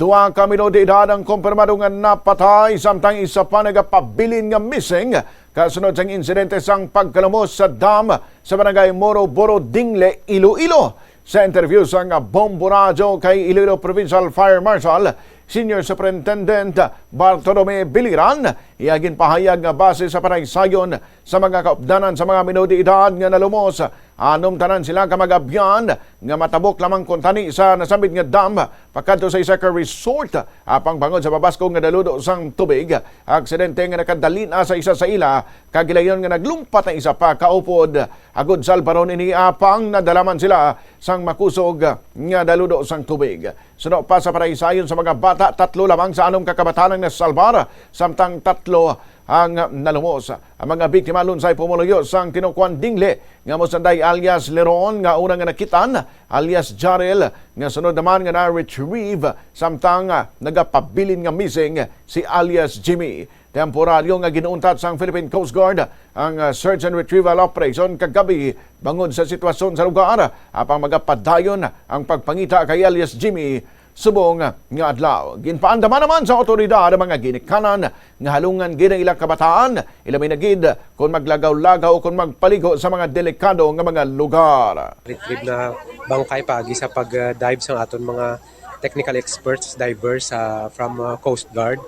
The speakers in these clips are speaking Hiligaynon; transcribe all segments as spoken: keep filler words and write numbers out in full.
Duha ka menor de edad ang kumpirmado nga napatay, samtang isa pa nagapabilin nga missing kasunod sang insidente sang pagkalumos sa dam sa barangay Moroboro, Dingle, Iloilo. Sa interview sang Bombo Radyo kay Iloilo Provincial Fire Marshal, Senior Superintendent Bartolome Biliran, iya ginpahayag nga base sa panaysayon sa mga kaupdanan sa mga menor de edad nga nalumos, anom tanan sila ka mag-abyan nga matabok lamang kuntani sa nasambit nga dam pakadto sa isa ka resort, apang bangod sa pabaskog nga daludo sang tubig, aksidente nga nakadali na sa isa sa ila, kag gilayon nga naglumpat ang isa pa ka upod. Agod salbaron ini, apang nadala man sila sang makusog nga daludo sang tubig. Suno pa sa panaysayon sa mga bata, tatlo lamang sa anom ka kabataan ang nasalbar, samtang tatlo ang nalumos. Ang mga biktima lunsay pumuluyo sang tinukuan Dingle nga Musanday alias Leron, nga una nga nakitan alias Jarel, nga sunod naman nga na-retrieve, samtang, ah, nagapabilin nga missing si alias Jimmy. Temporaryo nga ginuuntat sang Philippine Coast Guard ang, ah, search and retrieval operation kagabi bangod sa sitwasyon sa lugar, apang magapadayon ang pagpangita kay alias Jimmy subong nga adlaw. Ginpaandam naman sa awtoridad ang mga ginikanan nga halungan gid ang ilang kabataan, ilabi na gid kon maglagaw-lagaw o kon magpaligo sa mga delikado nga mga lugar. Retrieve na bangkay paagi sa pag-dive sang aton mga technical experts, divers, ah, from, ah, Coast Guard,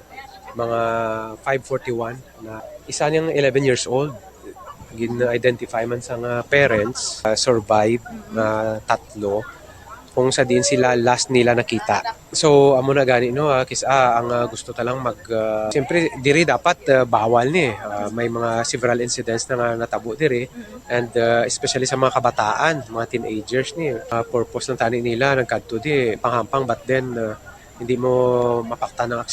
mga five forty-one na isa niyang eleven years old. Gin-identify man sang parents, ah, survive nga tatlo kung sa diin sila last nila nakita. So, amo na gani, no, ah, kis-, ah, ang, ah, gusto ta lang mag, ah, siyempre, diri dapat, ah, bawal ni. Ah, may mga several incidents na nga natabo diri. And, ah, especially sa mga kabataan, mga teenagers ni. Ah, purpose lang tani nila nagkadto di panghampang, but then, ah, hindi mo mapaktan ang